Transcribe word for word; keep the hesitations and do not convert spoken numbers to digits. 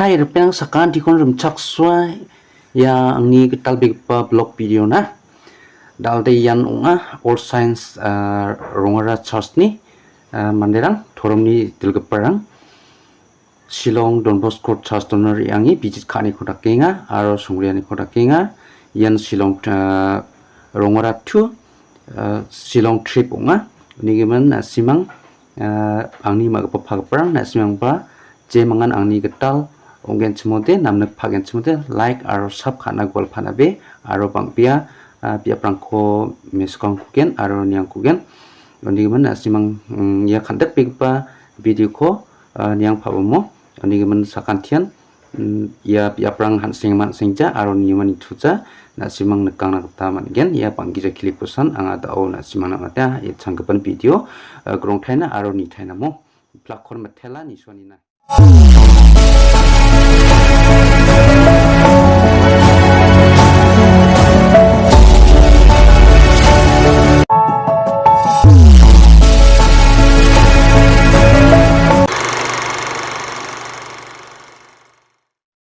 Hai, ripengrang sakantikon rimchaksoa, ia angni gitalbegipa blog video-na. Dal·de ian ong·a, All Saints, ah, Rongara Church-ni, ah, manderang, toromni dilgiparang. Shillong Don Bosco Church-ona re·ange bijit ka·aniko dakenga aro songreaniko dakenga. Ian Shillong, ah, Rongara to, ah, Shillong trip ong·a. Unigimin, ah, na·simang, ah, angni ma·gipa pagiparang, na·simangba jemangan angni gital ong·genchimode, namnik pa·genchimode, like aro sub ka·na gual panabe, aro bang·bea, ah, biaprangko mesokangkugen aro niangkugen. Unigimin, ah, na·simang, mm, ia kandikbegipa video-ko, ah, niang pa·bomo. Unigimin sakantian, mm, ia biaprang han·senggimin an·sengja aro nigimin nitoja, na·simang nikangna gita man·gen. Ia bang·gija kiliposan anga da·o na·simangna ong·ata, ia changgipan video, ah, grongtaina aro nitainamo. Plakon mitela nisuanina.